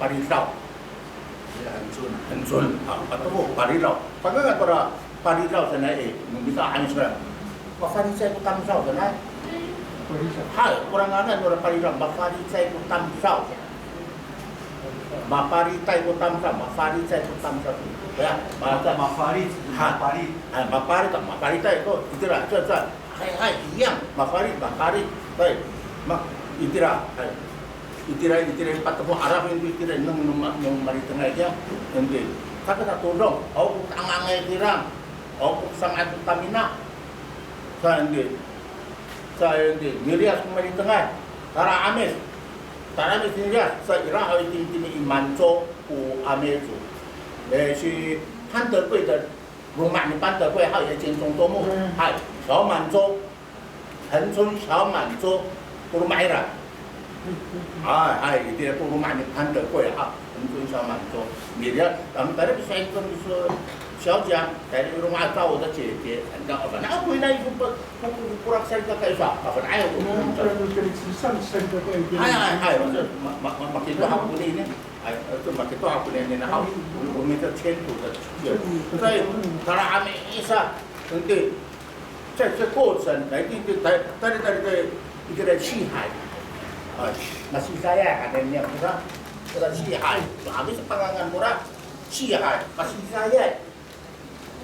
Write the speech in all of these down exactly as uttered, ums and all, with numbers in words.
Paridaw. Ya, 恒春. 恒春. Ha, pato ko Paridaw. Pangangan kora Paridaw sanay i, no mita 'Amis kora. Mafalicay ko tamdaw sanay. Hay, kora ngangan kora Paridaw, mafalicay ko tamdaw. Mafalicay ko tamdaw, mafalicay ko tamdaw. Ya, ma- Mafalit, ha, mafalit. Ha, mafalit, mafalicay ko. Itira, sa, sa. Hay, hay, iyang, mafalit, mafalit. Hay, ma, itira, hay. Itira, itira i pato ko Arap, indi itira, neng, neng, neng malitengay kiya, indi. Saka tatodong, awa ko tangangay kira, awa ko sanga'ay ko tamina. Sa, indi. Sa, indi, miliyas ko malitengay. Tala 'Amis. Tala 'Amis miliyas, sa ira haw itini, itini i Manco ko 'Amis. E, si Hanterpey ta loma' ni Pantekoy, hay, ya Cingcong Tomo. Hmm. Hay, 小满洲, 恒春小满洲 ko loma' ira. Hay, hay, itiya ko loma' ni Pantekoy, ha, 恒春小满洲. Miliyas, tayra ko sa, 小姐, tayra ko loma' ta, 我的姐姐, ano, awa, na ako ina iso pa, ko, ko, ko, korak sa ika ka iso, awa, na ako. Hmm, pero ko sa ika ka iso. Hay, hay, hay, ma, ma, ma, makito ako nini. Ay, ito, makito ako nini na, aw, o, o, mita cento da. Sa, tala 'Amis isa, indi, sa, sa, ko, sa, na, indi, indi, ta, tali, tali, tali, indi, tali, 西海. Ay, masidayay, ano niya, kora, kora 西海. Amis pangangan kora, 西海, masidayay.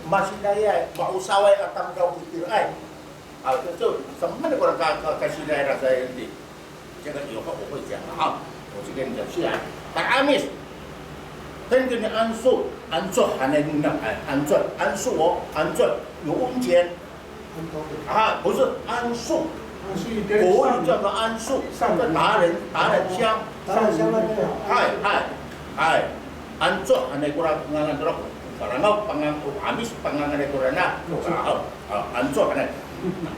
Masidayay, maosaway a tamdaw ko itiraay. A, to, to, samaan kora ka, ka, kasidayay sa indi. 这个以后我会讲的哈，我就跟你讲，是啊，打 'Amis. Tengkeni anso, anso hanay nina, ay, anso, anso, o, anso, 有 o 'onci. 啊，不是，桉树，国语叫做桉树，在达仁，达仁乡。达仁乡那边啊。Hay, hay, hay. Anco hanay kora ngangan tora, Falangaw pangang, o, 'Amis pangangan kora na. Anco. A, a, anco hanay.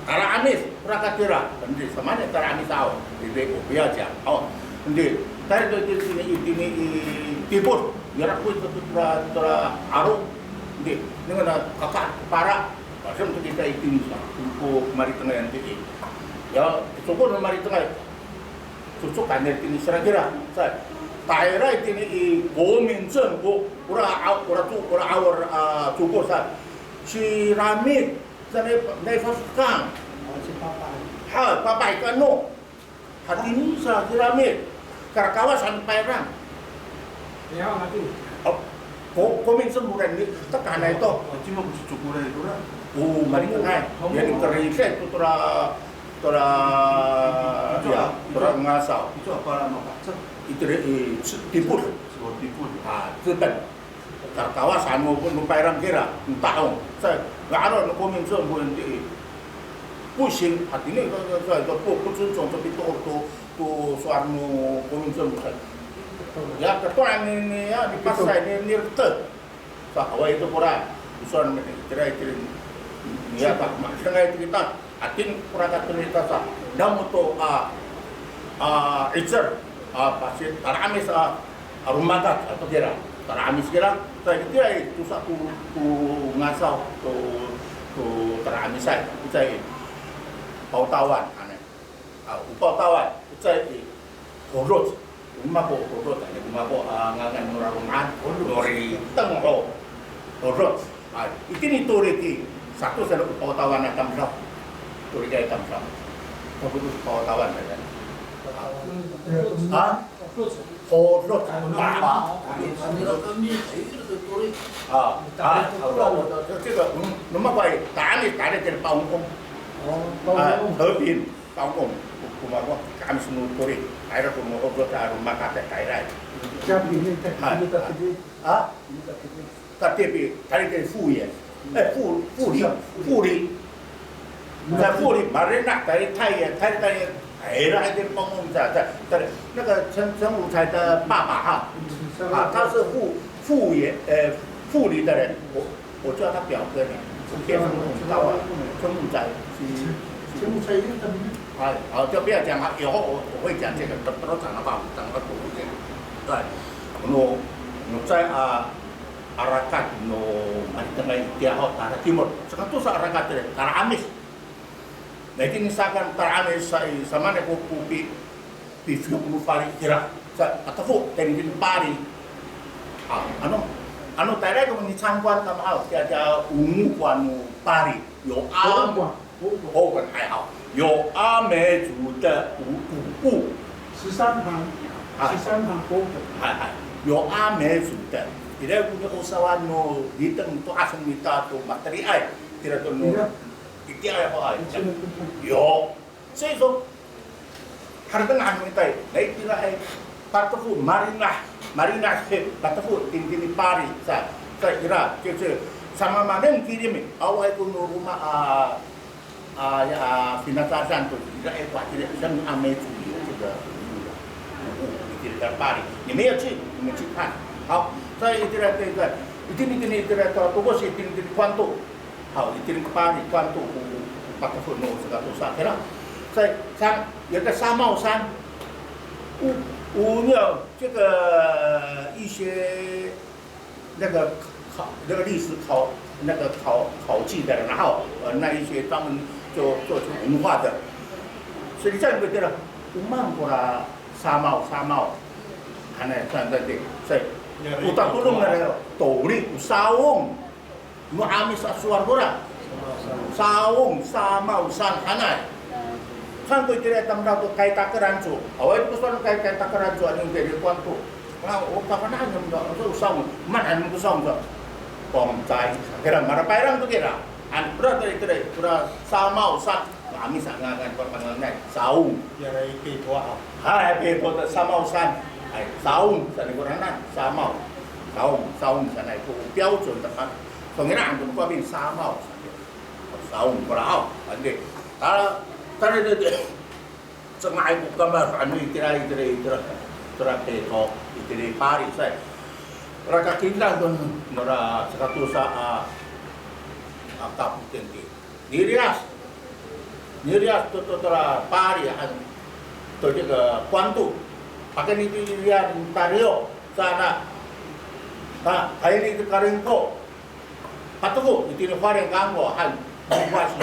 Tala 'Amis, kora katira, indi, samaan tala 'Amis aw, indi, o, 不要讲, o, indi, tayra to itini, itini i Tipol, ira ko ito tora, tora 'alo, indi, ningana kaka, para, Pasem to kita itini sa, ko malitengayan tini. Ya, soko no malitengay. Cocok kanay tini sera kira. Sa, tayra itini i 国民政府, kora a, kora to, kora 'awol a, soko sa. Si Ramit, sa nai, nai Fafkang. O, si Papay. Ha, Papay kano. Hatini sa kirami, karakawas han payrang. Ya, hatini. O, ko, komin semuran ni, tekanay to. O, cima ko si Cokoray to ra. O, malitengaay. Homo. Yan i Kerisay to tora, tora, ya, tora ngasaw. Ito apa nama, Pak? Ito ri, i, Tipol. Tipol. A, Tipen. Karakawas han no, no payrang kira, no tahong. Sa, nga'aron no komin semuran ti. 不行, hatini, sa, sa, sa, 不，不尊重, sa, pitoor to, to sowal no komin semuran. Ya, katoan ni, ni, ya, ni Pasay, ni, ni Rete. Sa, awaay to kora, sowal ni, itira, itira, ni, ya, ta, ma, sangay kita. Atin kora katorita sa, namo to, a, a, 'icel, a, pasi, tala 'Amis, a, a, romakat, ato kira, tala 'Amis kira, sa itira i, tosa ko, ko ngasaw, to, to tala 'Amisay, icay i, Pawtawan, hanay. A, o Pawtawan, icay i, Holoc. O mako Holoc, ano ko mako, a, ngangan nora romaan. Holoc. Nori Teng ho. Holoc. A, itini Torik i, sato sa o Pawtawan a tamdaw. Torikay tamdaw. Sato o Pawtawan a tamdaw. Ha? Holoc. A, a, a, a, 这个, mm, no mako i, tala 'Amis, tala 'Amis, tala 'Amis, Pawngkong. A, 和平. Pawngkong, ko, ko mako, ka'amis no Torik, tayra ko no Holoc a romakat a tayra. Hay. A? Katip i, tayra i 富野. E, 富, 富里, 富里. Sa 富里, marina, tayra, tayra, tayra, tayra, tayra, Pawngkong, sa, sa, tayra, 那个陈, 陈武才的爸爸哈，啊，他是富, 富野, 呃，富里的人，我 我叫他表哥呢，我叫他们知道啊，全部在一起。全部在一起。哎，好，就不要讲了，以后我，我会讲这个，等，等我讲的话，我讲到多一点。对，no, no 在啊，arakat no, malitengaay itiya ho, tala timol. Saka tosa arakat ira, tala 'Amis. Na itini saan tala 'Amis sa, samaan ko, ko pi, pifiyok no fali kira. Sa, patefo, tayni i pari. A, ano, ano tayra ko micankowan kamo haw, tiya, tiya ongokowan no pari. Yo a, ongokowan, hay haw. Yo a 梅族的舞，舞步。十三行，啊。十三行，ongokowan。Hay, hay. Yo a 梅族的。Ira ko no o sawan no liteng to asong mita to mateliay. Tira to no, ira. Itiya ho ay. Yo. 所以说, harateng han no mita i, na itira i, patefo, malinah, malinah i, patefo, tini, tini pari, sa, sa ira, 就是, samamanen kilim i, awaay ko no roma a, a, ya, a, finacadan to, ira i, wa, ira, sa, a, 梅族语, 这个, 语言的 pari. 你们要去, 你们去看。好, sa itira, itira, itini, itini, itira, to, tokos, itini, itini, kowan to. Haw, itini ko pari, kowan to, o, o patefo no sakatosa kira. Sa, sa, 有个 samaw san. O, o 呢，这个一些那个考，那个历史考，那个考，考据的人哈，呃，那一些专门做，做出文化的。所以这样就对了，o maan kora samaw, samaw. 哎，这样对，所以, o tatodong na, toli, o sawong. No 'Amis a sowal kora. Sawong, samaw, san hanay. Saan ko itira tamdaw to Kaytakeran co. Awaay ko sowal Kay, Kaytakeran co, ano itira kowan to. Wa, o kafana'an no mita, o sawong. Maan han ko sawong sa. Pongcay. Kira, mala payrang to kira. Ano, kora itira, kora samaw, san. Amis a ngangan ko panganay, sawong. Ira i pito a. Hay, pito ta samaw san. Hay, sawong, sanay koranan, samaw. Sawong, sawong sanay ko 标准的 pa. Songila'en to no Fa'opin samaw sanay. Sawong kora haw. Andi. Tala, tala de, de. Cenga'ay ko kamay, ano itira, itira, itira. Itira pito, itira pari, say. Ora kakitaan to, nora sakatosa a, a kapoten di. Niliyas. Niliyas to, to, tora pari han. To, 这个 kowan to. Pakayni to i liyawen taliyo. Saan. Na, kayni to Karingko. Patefo, itini Fa'oreng kangko han. Mafasi.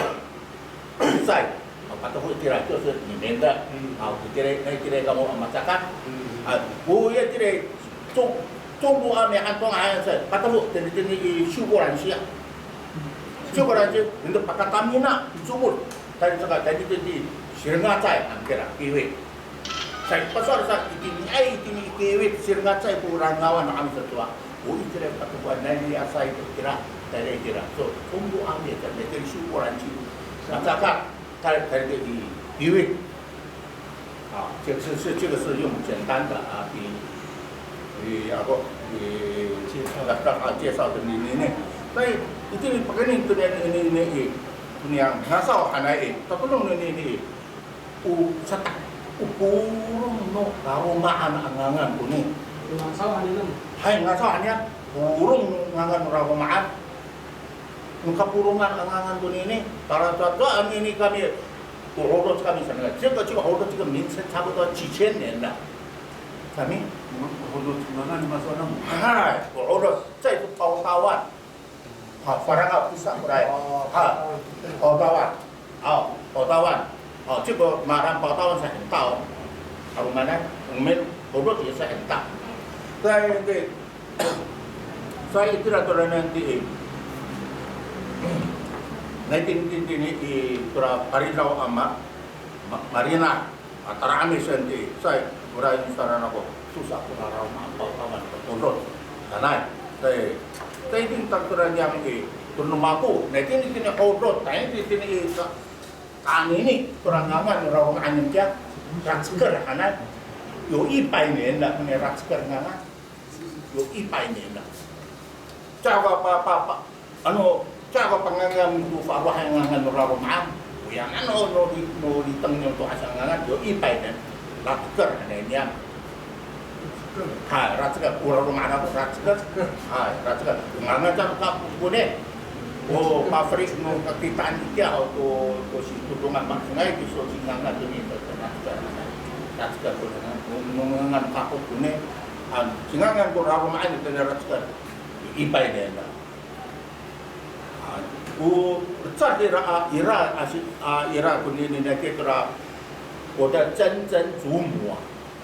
Say. Patefo itira, 就是你们的. Haw, itira, na itira kamo a macakat. A, o ya itira, 中, 中部 a mihan to ngayan sa. Patefo, tini, tini i Siwkolan siya. Siwkolan siya, ito pakatamina, i Cobol. Tayni saka, tayni, tini, Silengacay, han kira, Kiwit. Sa, pasowal sa, itiniay, itini i Kiwit, Silengacay ko langawan no 'Amis a cowa. O itira i patefoan, nai liyasay to kira, tayra itira. So, 中部 a mihan, tayni Siwkolan siya. Macakat, tay, tayni i Kiwit. 啊，这个是，是，这个是用简单的啊，比，比啊不，比介绍的啊，介绍的 nini, nini. 所以 itini pakayni to nini, nini, nini, i, niyam ngasaw hanay i, tatodong nini, nini, o satak, o polong no laloma'an a ngangan koni. Ngasaw hanay. Hay, ngasaw hanay, polong no ngangan no laloma'an. No kapolongan a ngangan konini, talacowacowa nini kami, o 'odoc kami sanay. 这个，这个 'odoc 这个名称差不多几千年了。Kami? 'Odoc 'odoc, 在 Pawtawan. Ha, Faranga 不是 Amoray. Ha, Pawtawan. Haw, Pawtawan. Haw, 这个 mala Pawtawan 是很大哦。Haw, mana? 我们 'odoc 也是很大。在这 Sa itira to ranan ti i, nai tini, tini, tini i tora Paridaw a ma, ma, malinah, a tara 'Amis sanay ti i, sa ora insaran ako, tosa ko raraw ma Pawtawan ko 'odoc. Sanay, sa, sa itini to tora niyam i, to no mako, nai tini, tini 'odoc, tayni tini i, sa, kanini, tora ngangan, ora ngangan kiya, Racker hanay. Yo ipay niyam, nani Racker ngangan. Yo ipay niyam. Caay ko pa, pa, pa, ano, caay ko pangangan to fa'elohay ngangan no laloma'an. Oya, ano, no, no, no liteng niyo to asa ngangan, yo ipay niyam. Racker hanay niyam. Hay, Racker, o laloma'an ako, Racker. Hay, Racker. Ngangan caay ko koni. O, pafeli no kakitaan itiya, o, to, to sitodongan masngay kiso singangan to ni, to, to, Racker. Racker ko ngangan, no, no ngangan kako koni. An, singangan ko laloma'an to ni Racker. Ipay niyam. A, o, lecad ira, a, ira, a, si, a, ira konini nai kira, 我的曾曾祖母啊。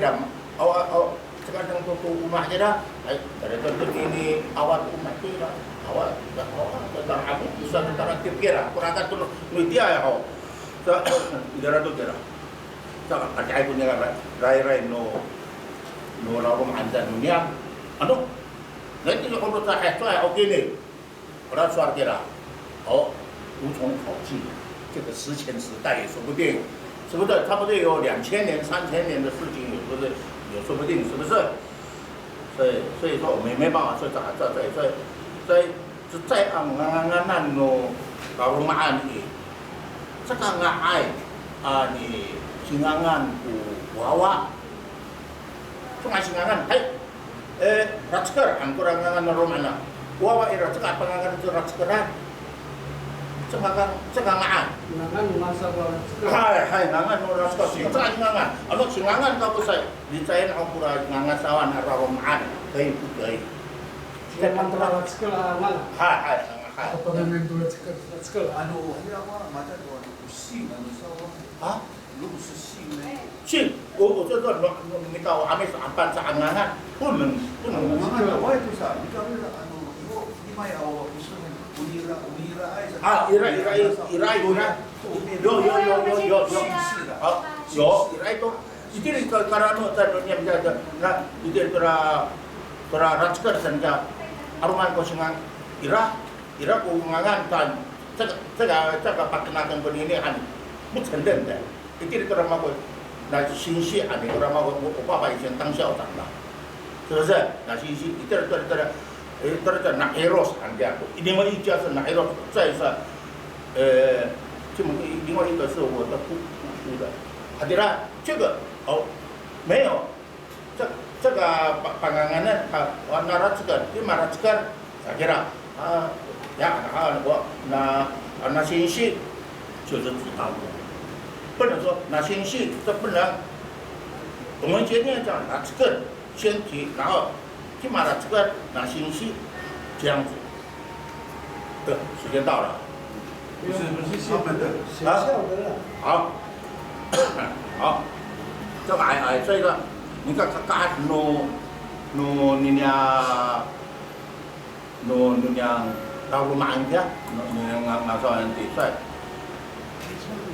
kira, awa, awa, caka deng to, to omah kira, ay, tara to, to ini awa to omah kira, awa, awa, tara amu, bisa tara tip kira, kurang kan to, no itiya ya, ho. Sa, kira to kira. Sa, ati ay ko nira, rayray no, no laloma'an sa no niyam. Ano? Na iti ko no sa, eh, sa, okay ni. 我要说给他，哦，无从考据，这个史前时代也说不定，是不是？差不多有两千年、三千年的事情，也不是，也说不定，是不是？所以，所以说我们没办法说这这这这这这这样 ngangan no laloma'an i, 这个 nga'ay a ni singangan ko wawa, 这个 singangan, hay. E, raceker han kora ngangan no laloma'an a. Wawa ira, caka pangangan to racekeran. Caka, caka nga'an. Ngangan no masa ko raceker. Hay, hay, ngangan no raceker. Caka ngangan. Ano, singangan kako sa, licayen ako kora ngangan sawan a laloma'an. Kay, kay. Singangan to raceker a mana? Hay, hay, hay. Apa ngangan to raceker? Raceker. Ano, ira ko, mata ko, ano, sing, ano, sawan. Ha? Sing, o, o, to, to, no, no, nika o 'Amis a 'epan sa ngangan. 不能，不能。 Ngangan, why to sa? Nika, ira, ano, ira, ira, ira, ira, ira, ira. Yo, yo, yo, yo, yo, yo. A, yo, ira to. Itini ka, karano, tano niyam, na, itini tora, tora raceker sa, 'aloman ko singangan. Ira, ira ko ngangan tan. 这个这个这个 patenaken konini 啊，不承认的。Itira to roma ko, na singsi 啊，你 roma ko, 我我爸爸以前当校长的，是不是？那 singsi，itira to itira，诶，itira to na Eros 啊，这样。另外一家是 na Eros，再是呃，这么另外一个是我的姑姑姑的。Hatira，这个哦，没有。这这个 pa- panganganan, a, o naracek, cima racek, sa kira. A, ya, a, o, na, a, na singsi, 就是指导我。不能说 na singsi，这不能。我们今天讲 racek，先提，然后 cima racek, na singsi，这样子。对，时间到了。不是不是，他们的。学校的啦。好，好，这个哎哎，这个，你看，看，看，no no niniya, no no niyang laloma'an kiya, no no niyang ngasaw nanti, sa.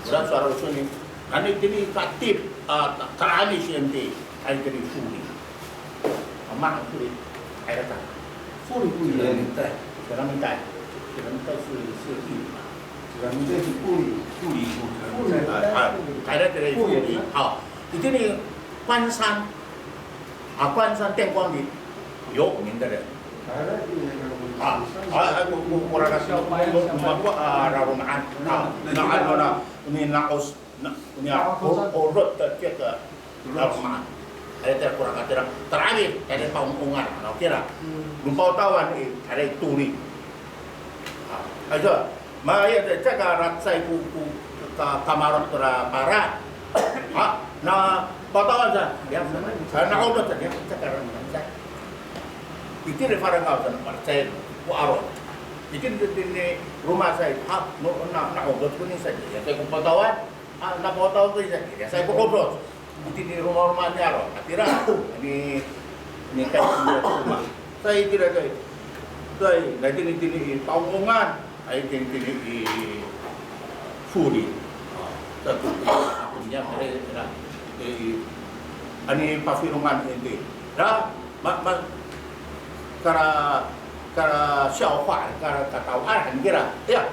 Ora sowal to soni, ano itini katip, a, ta- ka'amis nanti, ay itini foli. Ama, foli. Ay, ta. Foli, foli. Foli, foli. 是，是玉米嘛。Foli, foli. Foli, foli. 哎，哎，哎，foli. 好，itini 关山，啊，关山电光里有名的人。啊，啊，啊，我我我那个是我我我啊，laloma'an. 啊，那啊，那那那 na o, o, orot 的这个 laloma'an. Ay, tira kora katira, tira ami, tira pa'onongan, ano kira. No Pawtawan i, tira i Toli. A, ay, so, maya, tira ka racay ko, ko, ka, kamarok tora Pala. A, na Pawtawan sa, ya, sa, na orot sa, ya, sa, ka racay. Itini Falangaw sa, na racay ko aro. Itini, itini roma sa, a, no, na, na orot konini sa, ya, sa ko Pawtawan. A, na Pawtawan to isa, ya, sa ko orot. Itini roma-roma niyaro, a tira, ni, ni kay roma. Sa itira kay, sa, na itini, itini i pa'onongan, a itini, itini i foli. A, sa ko, ko niya, kay, na, i, ani pafilongan iti. Da, ma, ma, kara, kara 笑话, kara katawa, a, han kira. Ya.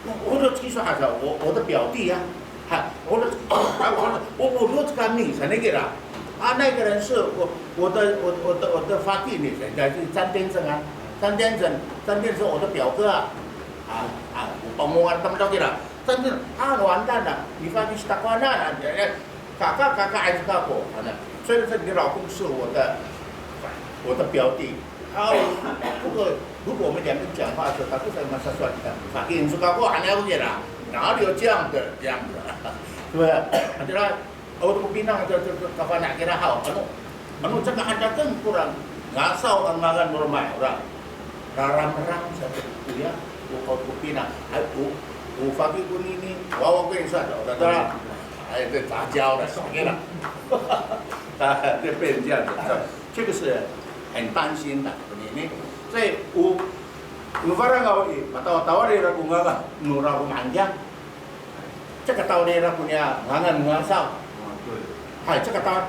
我我的技术还是我我的表弟呀，哈，我的我我我我我的干弟，是那个啦，啊，那个人是我我的我我的我的发弟呢，人家是詹天生啊，詹天生，詹天生我的表哥啊，啊啊，我帮我他们到底了，詹天生啊，完蛋了，你发弟是打官了，人家 Kaka, kaka, ay kako, 反正，所以说你老公是我的，我的表弟。啊，不过如果我们两个人讲话的时候，他不怎么说话的，他跟你说kako，还了解啦，哪里有这样的，这样的，是不是？Hatira, o, to ko pinang, to, to, to, kafana' kira haw, ano, ano, caka ada kan kurang, ngasaw ang ngangan normal, ora. Raramrang sa to koya, o, o, ko pinang, ay, o, o faki konini, wawa ko sa, o, tara, ay, 这杂交的，少给了。啊，就被人这样子，这个是很担心的，konini。所以，o, o Falangaw i, matawatawal ira ko ngangan, no ra ko manjang. Caka tawal nira ko niya ngangan ngasaw. Hay, caka tawal.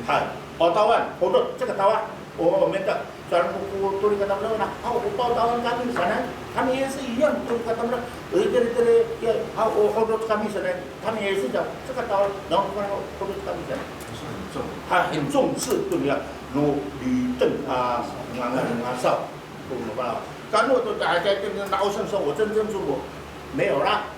Hay, o tawal, hodot, caka tawal. O, minta, saan ko, ko Toli Katamerang, na, aw, o Pawtawan kami sanay. Kami 也是一样, Toli Katamerang. E, tiri, tiri, ya, aw, o hodot kami sanay. Kami 也是 daw, caka tawal, nang ko hodot kami sanay. 是很重。Hay, 很重视 to niya, no, 立等, a, ngangan ngasaw. Ko no ba. Kano to, ta, ta, ta, na, o, 我真真是我没有啦。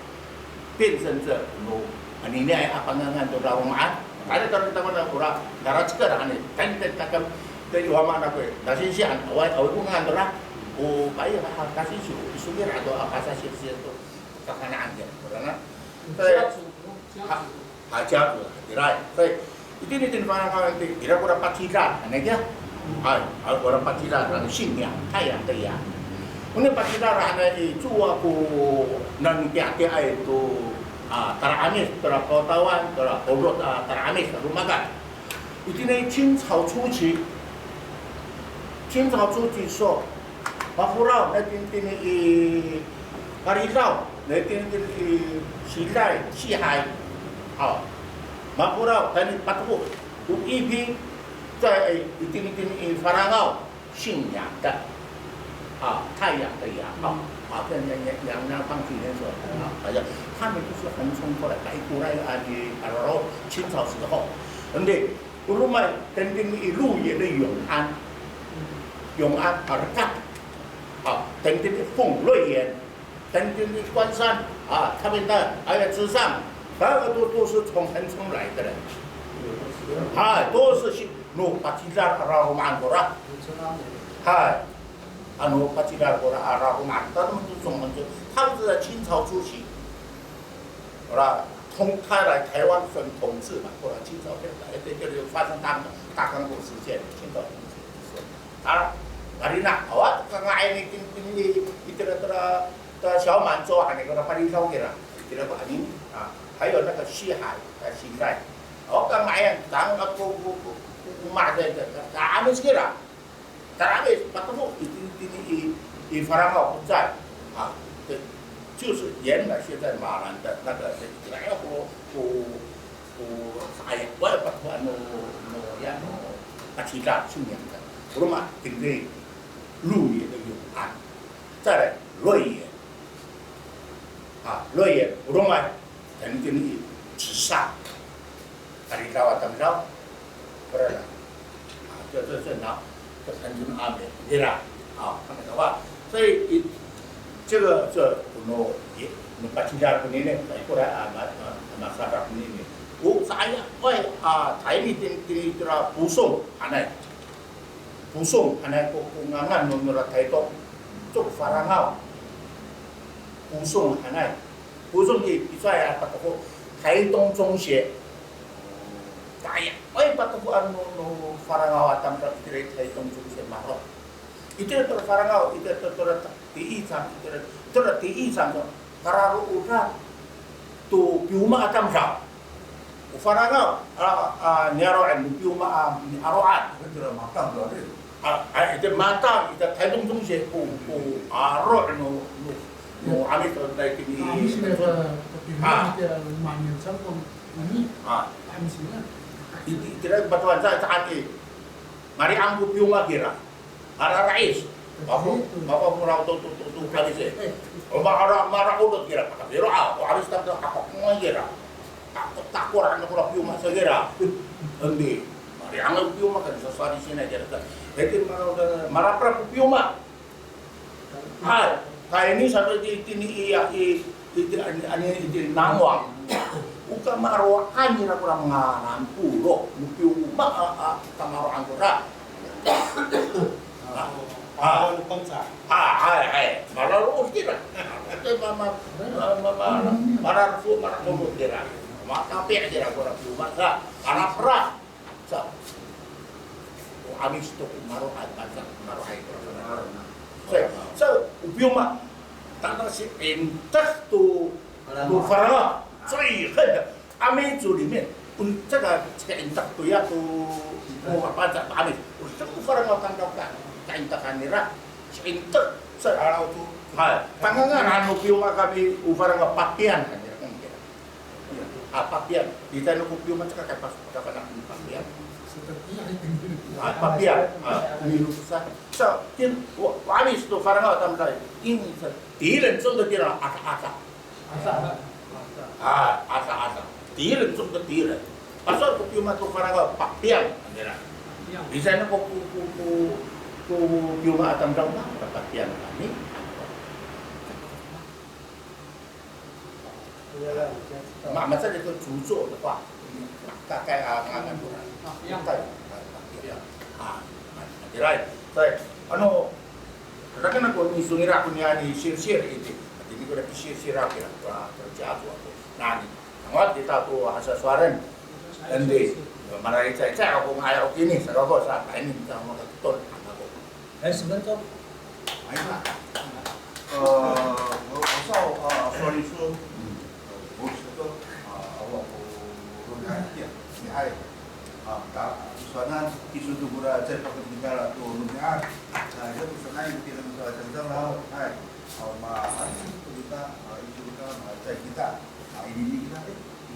变成这 no, aniniay a pangangan to laloma'an. Kada to kita mana ora, naracikal han i, tenten takam, te, iwama nako i, nasinsian, awaay, awaay ko ngangan to ra, o, payi, ha, ha, nasinsi, o, isongil ato, a, pasasirsiran to, kafana'an kiya, ora na. Te, ha, ha, 家族, ira, te, Itini, itini Falangaw iti, ira kora pacidal, anay kiya. Hay, hay, kora pacidal, ano, 信仰, 太阳的阳. Oni pacidal, anay i, cowa ko, nano tiyatiyaay to, a, tala'amis, tora Pawtawan, tora hodot, a, tala'amis, romakat. Itini 清朝初期, 清朝初期 so, Mafolaw, na itini, itini i Kalizaw, na itini, itini i Siday, Sihay. Haw. Mafolaw, tayni Patefo, o ipin, 在 itini, itini i Falangaw, 信仰的, a, 太阳的阳, haw. 啊，这样，这样，这样，这样放几年左右啊，好像他们就是横冲过来，白过来啊，你，然后清朝时候，对不对？我们买等等一路也的永安，永安啊，啊，等等的丰瑞园，等等的关山啊，他们的，还有池上，那个都，都是从横冲来的人，啊，都是去，no, pacidal a laloma'an kora，啊。 Ano, pacidal kora a laloma'an, 他们都总，他们是在清朝初期，kora，他来台湾算统治嘛，kora清朝这个，这个发生大，大抗战事件，清朝统治的时候，啊，marina, awa, kanga'ay ni, ni, ni, itira, tira, tira 小满洲啊，那个 Palisaw kira, kira ko amin, 啊，还有那个西海，啊，西海，哦，kanga'ay, tang, ko, ko, ko, ko, ko, ma, 这个，这个，amin kira. 台北，把它弄一定定义一法兰克不在啊，对，就是原来现在马兰的那个，哎呀，我我我，哎呀，我也把它弄弄呀，弄，啊，其他去年的，我嘛定位路也都有啊，再来瑞也，啊，瑞也，我嘛 等于等于纸上，Palisaw a tamdaw, 不然呢？啊，这这这那，这很很阿美，对啦，啊，他们的话，所以一这个这 no 也 no pacidal ko nini, 过来啊，马马马萨达 ko nini, o saya, 喂啊，台语定定一个不送，啊那。 Posong hanay ko, ko ngangan no mira Taytong. Cok Farangaw. Posong hanay. Posong i, i, saya, pato ko 台东中学. Taya, ay, pato ko ano no Farangaw a tamdaw itira i 台东中学 maro'. Itira to Farangaw, itira to, to 第一场, itira, itira 第一场 to, kararo' ira to pioma a tamdaw. O Farangaw a, a, niyaro'an no pioma a niyaro'an. Itira matang to, ari. A, a, itira matang, itira 台东中学 ko, ko aro' no, no, no 'Amis to, itira itini. 'Amis i, a, a, a, 'Amis i, a, 满年 sa ko, ini. A. 'Amis i. Itira, itira patowan sa, saan i. Mariang ko pioma kira. Marara'is. Mako, mako mora to, to, to, to, halis e. O, mara, mara 'orot kira, pakafiro a, o, halis tamdaw, ako, kira. Tako, tako ra, ano kora pioma sa kira. Andi, mariang ko pioma kan, sasali sina kira. Hekit mara, marapra ko pioma. Hay, kayni sato itini i, i, Itira, ani, ani, itira 南王. O kamaro'an nira kora manganan polo', no pioma a, a, kamaro'an kora. A, a, a, hay, hay. Malalo'os kira. Ito, ma, ma, ma, ma, ma, mararfo, mararfo kira. Matapi' kira kora pioma sa, marapra. Sa, o 'Amis to ko maro'ay, bansa ko maro'ay. Sa, sa, o pioma, tangasa si Intek to, to Farangaw. 最恨的. 'Amis 族里面, o, 这个, 这个 Intek to ya to, o, bansa ko 'Amis. O, sa ko Farangaw tamdaw ka, ka Intekan nira. Si Intek, sa, hay, pangangan no pioma kami, o Farangaw, Papian, kan nira, kan nira. A, Papian. Licay no ko pioma caka kapas, kapanak no Papian. A, Papian. A, nino sa. Sa, tin, o, o 'Amis to Farangaw tamdaw. Ini sa, 敌人真的敌人, asa, asa. Asa. A, asa, asa. 敌人中的敌人. Pasowal ko pioma to Farangaw, Papian, nira. Licay no ko, ko, ko, ko, ko pioma a tamdaw, ma, Papian kami. Ma, maca ito 族作的话, kakay a ngangan kora. Kakay, a, kakay. A, a, kiray. Sa, ano, raken ako nisong ira ako niya ni Sirsir iti. Ati ni ko na Sirsir ako, a, kerja ako ako. Nani, nangot kita to hasa sowalen. Andi, maraicay, cay ako nga'ay ako kini, sa kako, sa, kaini, sa, makaton, ako. Ay, sebentar. Ay, na. 呃，我，我稍，呃，说一说，嗯，我是说，啊，我，我，我了解，了解。啊，打，算那，其实如果呢，在这个地方了，都了解。啊，这个算那一个地方，讲讲了，哎，好嘛，啊，这个地方，啊，一直地方，啊，在地方，啊，一定地方，哎。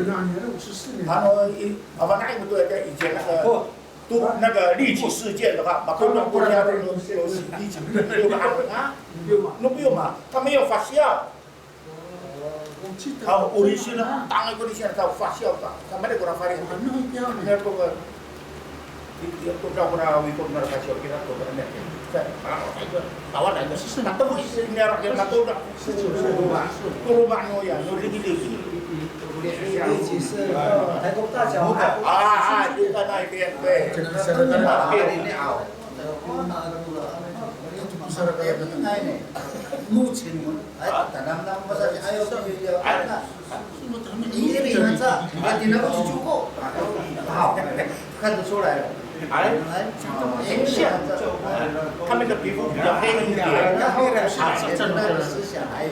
对，那年的五十四年。あの、い、あ、まあ、以前那个，哦。都那个历史事件的话，马克龙不是要历史，历史，对吧？啊，那不用嘛，他没有发酵。 好，uri sina, tangay ko uri sina, tao fasiyaw ta. Sa mali ko na fari. Ano itiya? Ano ko ba? Ito daw ko na wikor na fasiyaw kira ko ba na. Sa, ah, ito, tawag na ito. Nato ko isi niya ra kira nato na. Toro ba no ya, no ligi-ligi. Ah, ah, ito na ito yan, pe. Ay, tanam-tanam pa sa, ayaw, ayaw, ayaw na. Iri na sa, ati na ko si Chuko. Wow, 看得出来了。哎，他们的皮肤比较黑一点。啊，是真的。思想还有。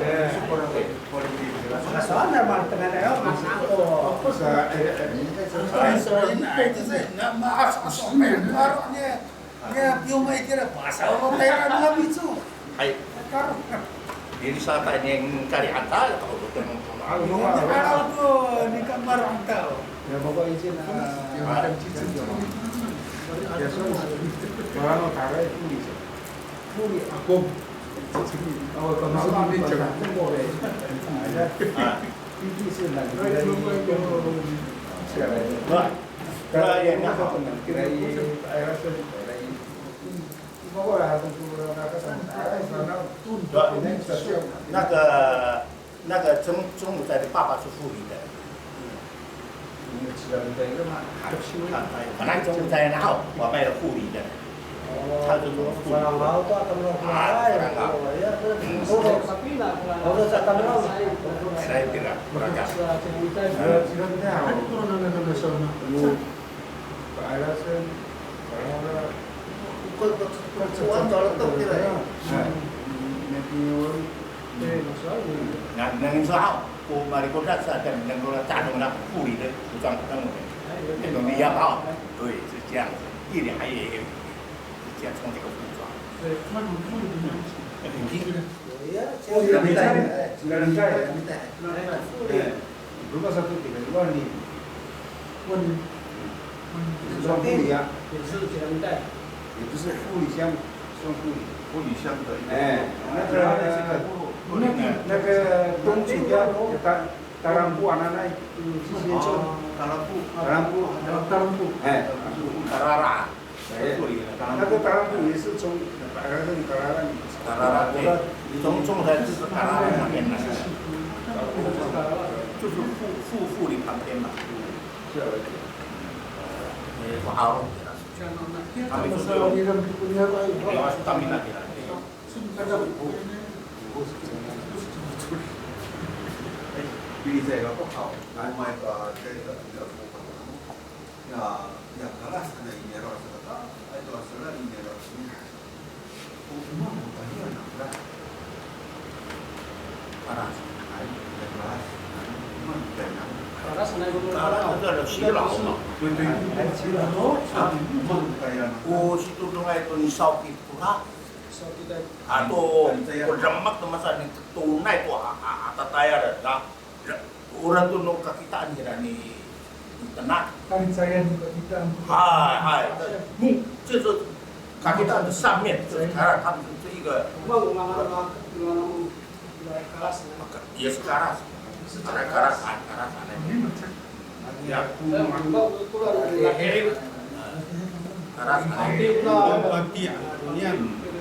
Soalnya mah dengan ayo mas ako. Ay, sorry, sorry, na, mas ako, mas ako, Niya, piyomay kira, pasaw no tayra no mico. Hay. Karo. Ini sa ta ini kalian ta, ya, kalau betul. Kalau to, ini kan marang tao. Ya, pokok izin, ah, ya, macam cicing, ya. Ya, so, orang tarai itu bisa. Ako. Oh, kalau ini jangan boleh. Ya. Ah. Wah. 对，那个，那个曾，曾祖父的爸爸是护理的。本来曾祖父那，我们的护理的。他是做护理的。啊，Saranghaw. Saya tidak berangkat. Ko, ko, ko, ko, ko, ko, ko, na, na, na, sa, ko, mali ko, na, sa, dan, dan, ko, na, sa, na, na, ko, ri, de, ko, sa, na, na, ko, na, na, ko, ri, ya, 对，是这样子，一点还有，是这样，从这个服装。对，那种，那种，那种。 Rumah satu tiga, 万里。万里。也是算护理啊。也是护理乡，算护理。护理乡的一个。哎，那个，那个东主要，Tarampu 啊，那，那，之前就，哦，Tarampu。Tarampu。Tarampu。哎。Tarara。 哎，那个 Tarampu 也是从，Tarara，从，从，就是护，护，护理旁边嘛。是啊。哎，不好。他们就是，哎，比赛了不好，我们把这个， Ya, ya, Kalas hanay i niyaro' sa kata, ay, to, a sowal i niyaro' sa kata. O, o maan ko tayal han Kalas? Kalas. Ay, ya, Kalas. Ay, o maan ko tayal han Kalas? Kalas hanay ko Kalas, 对，对，对。Ay, sila, no? Sa, o maan ko tayal han Kalas? O sitodongay to ni Sawki Tora. Sawki Tora. Ato, ko demak to masa ni tonay to a, a, a tatayal da. Ora to no kakitaan nira ni, ni Tena. Kalicayan no kakitaan. Hay, hay. Mo, 就是 kakitaan 的上面，就是 Kalas，他们是一个，也是 Kalas，Kalas，Kalas，哎，Kalas，哎。Ya, Kalas，哎。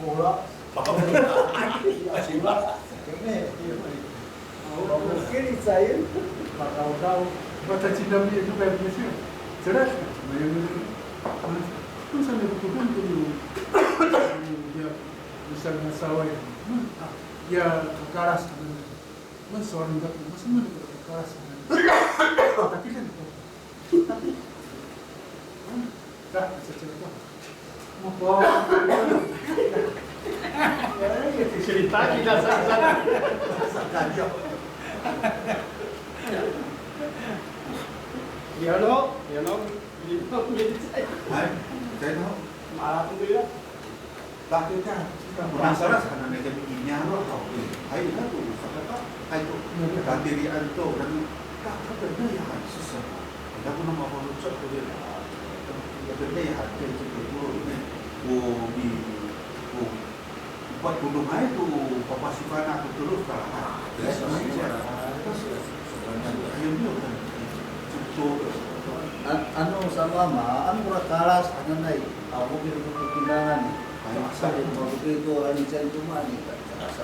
Fola. Fola. Kini caay, makawdaw. Matacinam niya juga, jelas. Mayang. Kung saan ko to, kung ya, misal na saway. Ya, kakalas. Mas, sowal nira ko, mas, ano ko, kakalas. Tapi kan ko. Tapi, ah, dah, sa cira ko. Mako. Ya, ya, cerita kita sa, sa. Sa, sa, ya. Dialog, dialog, dialog, dialog. Hay, saya tahu. Maaf, ya. Bakit ka? Penasaran sa hananay kami i niyaro' haw. Hay, ina to, saka ka, hay to, katirian to, nano, ka, kadenay han, sisa. Ina ko no mafaloco' to, ira, kadenay han, kay to, to, ini, ko mi, ko, pat ko no hay to, papasifana' ko to, ira, ha. Ayun, yun, kan. An-, ano sa mama, ano kora kalas hananay, a, o kira ko pinangan, a, sa, o kira ko, ano, sa ito man, sa, sa,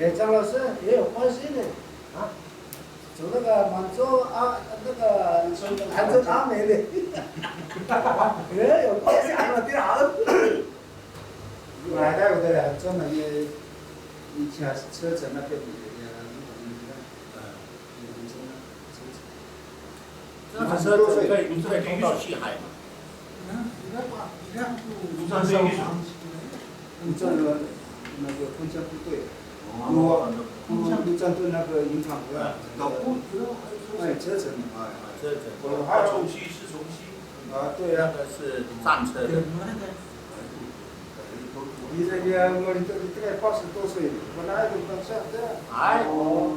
哎，张老师也有关系的啊，从那个满洲啊，那个满洲阿美的，也有关系啊，对啊。我还有个很专门的一家车城那边的，那个，嗯，很专门的车城。那个车城可以，可以通到西海嘛？ 你这个那个空降部队，有啊，空降部队那个营房，哎，车城，哎，车城，还有重西是重西，啊，对啊，那个是战车的。你这个，我你这个八十多岁，我哪有办法这样？哎，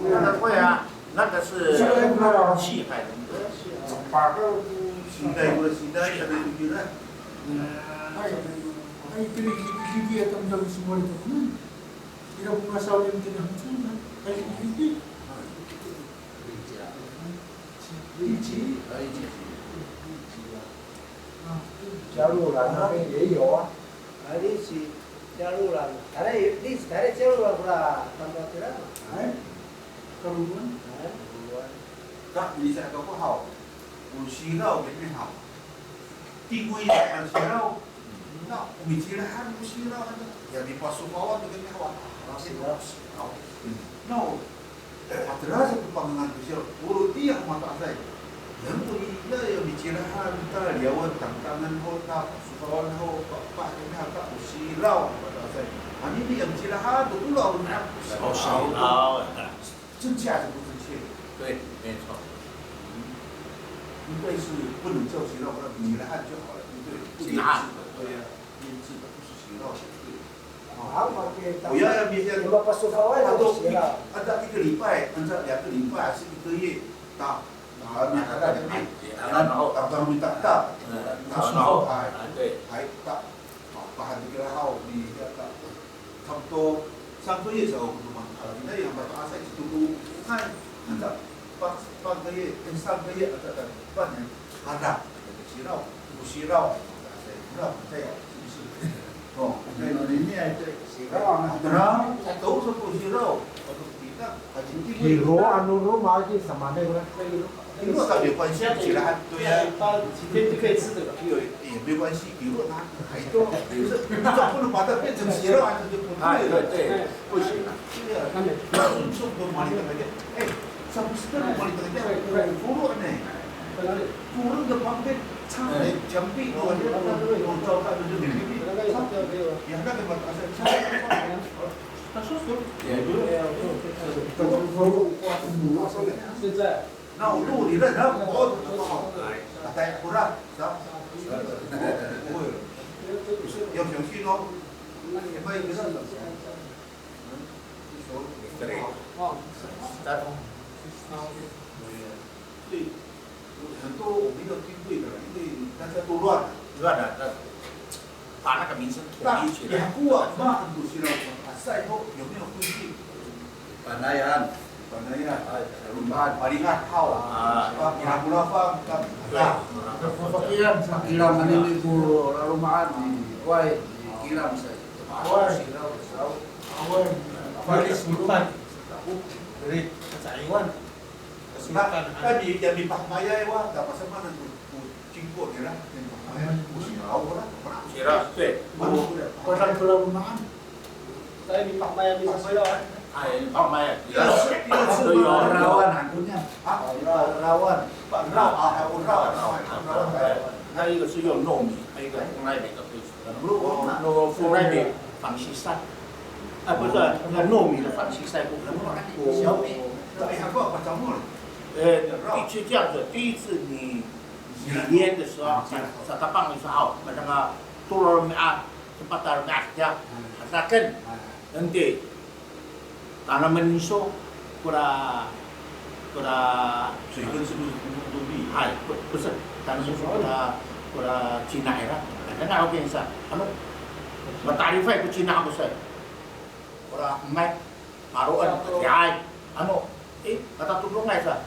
那个会啊。那个是西海龙的。Ay, ay, itira i, itira i a tamdaw i somowal to. Ira ko ngasaw niyam tini Hangco, ay, itira i. Ici. Ici. A, 加入栏那边也有啊。A, ici. 加入栏，tayra i, ici, tayra i 加入栏 kora tamdaw tira. Ay, karowan. Ay, karowan. Ka, milicay kako haw. O siraw kini haw. Tigoy a siraw. Na, o micilahan ko siraw han. Ya, mipasofawan to kini haw. Siraw. Siraw. Na, o Patira sa to pangangan ko siraw, o roti ya mato'asay. Yan to ira ya micilahan ta, liyawen tangtangan ho ta, sofawan ho, pa, pa, ina ka, o siraw mato'asay. Anini ya micilahan to, tolo a romi'ad ko siraw. O siraw. 正确还是不正确？对，没错。应该是不能叫 siraw，那 micilahan 就好了，对不对？Micilahan。对呀，腌制的，不是 siraw，对。 Haw, maki, o ya, ya, misan, mapasofaway, ato, sira. Ada 一个礼拜, ada 两个礼拜, 还是一个月, ta, ta, na, ta, ta, ta, ta, ta, ta, ta, ta, ay, ay, ta, ta, pahan kira haw, ni, ya, ta, 差不多三个月左右, 那也蛮大，才一度都，哎，那个，半，半个月，哎，三个月，啊，这，这，半年，啊，那，那个 siraw, 有 siraw， 哦，那个里面的 siraw 啊，然后都是 siraw，我都比那，啊，经济 Kiro ano roma aci samane ko. Kiro 倒没关系，起来还对啊。几天就可以吃的了。也，也没关系，kiro 那还多，就是你总不能把它变成 siraw，那就不对了。哎，对，对，不行了。对啊，那你说我买一个那个，哎， Sa Boston, o malitengil, o foro' anay. Foro' 的旁边, 墙壁, o, o, o, 那个有，那个有。他说什么？现在。那我路里的人，我，我，我，哎，他带过来，是吧？不会了，要小心哦。那你卖一个是什么？ Listrik. 哦，对，很多我们要定位的，因为大家都乱了。乱了，那把那个名称统一起来。那雅各啊，那很多西拉雅赛后有没有规定？Panayan. Panayan. Ay, Palingad haw. Ah. Pinakolafang, kan, Pakilang, Pakilang, anini ko laloma'an, i, Wai, i, Kilang sa. Wai. Siraw, siraw. Awan. Awan. Dari Sulupan. Dari Kacaiwan. Sulupan. Kan, kan, ya, mipahmayay wa, ta, pasamanan ko, ko cingko nira, mipahmayay, ko siraw, wala, wala. Siraw, 对. Wala, wala. Padang Pelabuhan. Saya mipahmayay, mipahmayay. Ay, mipahmayay. Siraw, siraw. Rawan, hantunya. Ha? Rawan. Rawan. Rawan. 那一个是用糯米，还有一个 Fungray 的 那个 Fungray 的 Fangsisay，啊，不是，那糯米的 Fangsisay 不可能。小米，小米还不好，不着墨了。呃，第一次这样子，第一次你，你腌的时候，啊，这样。Sa, sa tapang 的时候，把那个 tolo romi'ad, sepat a romi'ad 这样，嗯。Hataken，嗯。Nanti, tanamen iso, kora, kora, 水分是不是通通都绿？Hay, 不，不是，tanamen iso kora, kora cina' ira. Tangasa ho kini sa, ano, matalifay ko cina' ako sa. Kora hemay, paroen, hay. Ano, eh, matatodongay sa.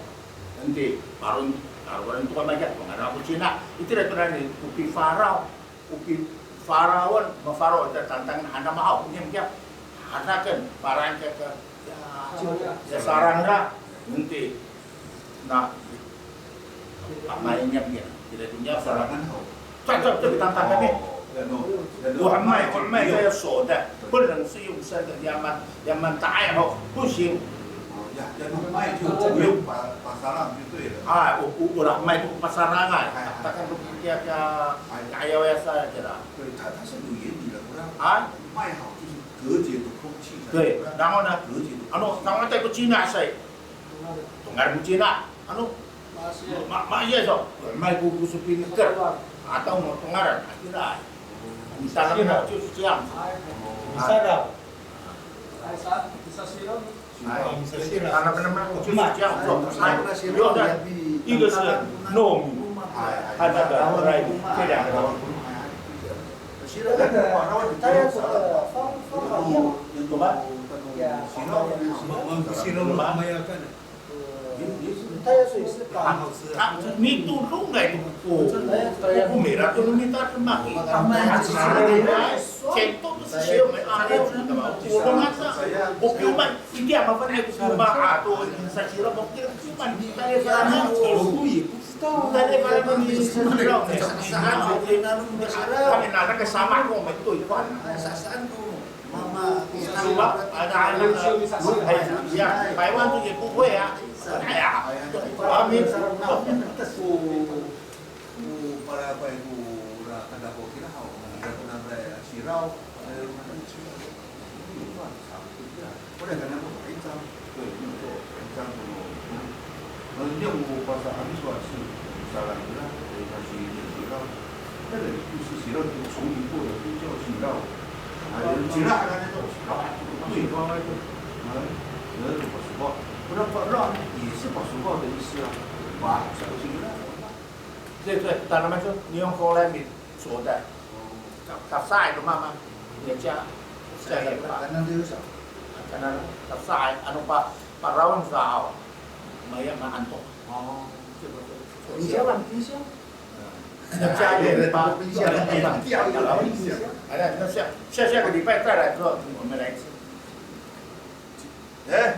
Nanti, paroen, paroen to kamay kiya, pangangan ako cina'. Itira to nani, ko pifaraw. O pifarawen, mafaraw, ta, tangtang, hana mahaw, niyam kiya, hataken, parang kiya, kiya, ya, sarang ra, nanti, na, pamain niyam kiya, tira to niyam, sarangan haw. Sa, sa, sa, tangtang kami. O, ano, ano, o hemay, o hemay, kaya soda, 不能是用生的，要慢，要慢打，哎，好，不行。哦，要，要弄卖就不用把，把沙浪就对了。哎，我，我，我啦，卖不把沙浪哎，哎，哎。Taktakan ko kiya, kiya, 哎。Kiya, kiya, kiya, kiya. 对，它，它是有原理的，不然，哎。卖好就是隔绝的空气才，对，然后呢，隔绝的空气。Ano, tangasa ko cina' sa, tongal ko cina', ano, ma, ma, iya so, may ko, ko so pineker, ataw no tongalan, akira. Misalang na, 就是这样子。Misalang. Ay, sa, sa sira. 哎，他那个那么就是这样做，哎，有的，一个是糯米，和那个 rice，这两个。他要做的方方法一样。懂吗？Ya, 有吗？他要说也是把 Mitodongay to ko, ko mira to no mita to maki. Cento to sisiw may ari to, ko mata, ko piyoman, hindi a mafanay ko piyoman ato, sa sira mo kira piyoman, tali ka na, tali ka na ni sira, kami na nakasama ko, may toy ko. Saan ko? Mama, ya, Taiwan to 也不会啊。哎呀，阿明。 Ko para ko, ira kada ko kira haw, ira ko nabra siraw, ira ko nabra siraw. Ira ko nabra siraw. Ira ko nabra siraw. 对，没有错，这样子哦。那另外我发现阿美族是，salang ira, 他是也是 ira. 那个就是 siraw 是从以后的就叫 siraw。啊，siraw 那个叫 siraw，对。啊，那个 pasofok，不然 pasofok 也是 pasofok 的意思啊，把小心 ira。 对对，tanaman to, niyong ko lay mi, soda. Kasay to mama. Ya, siya, siya, siya, kanan to, siya. Kanan, kasay, ano pa, parawan sa aw. Maya, maantok. O. Siya lang, siya. Siya, siya, pa, siya, siya, siya, siya, 个礼拜再来做，我们来吃。 哎，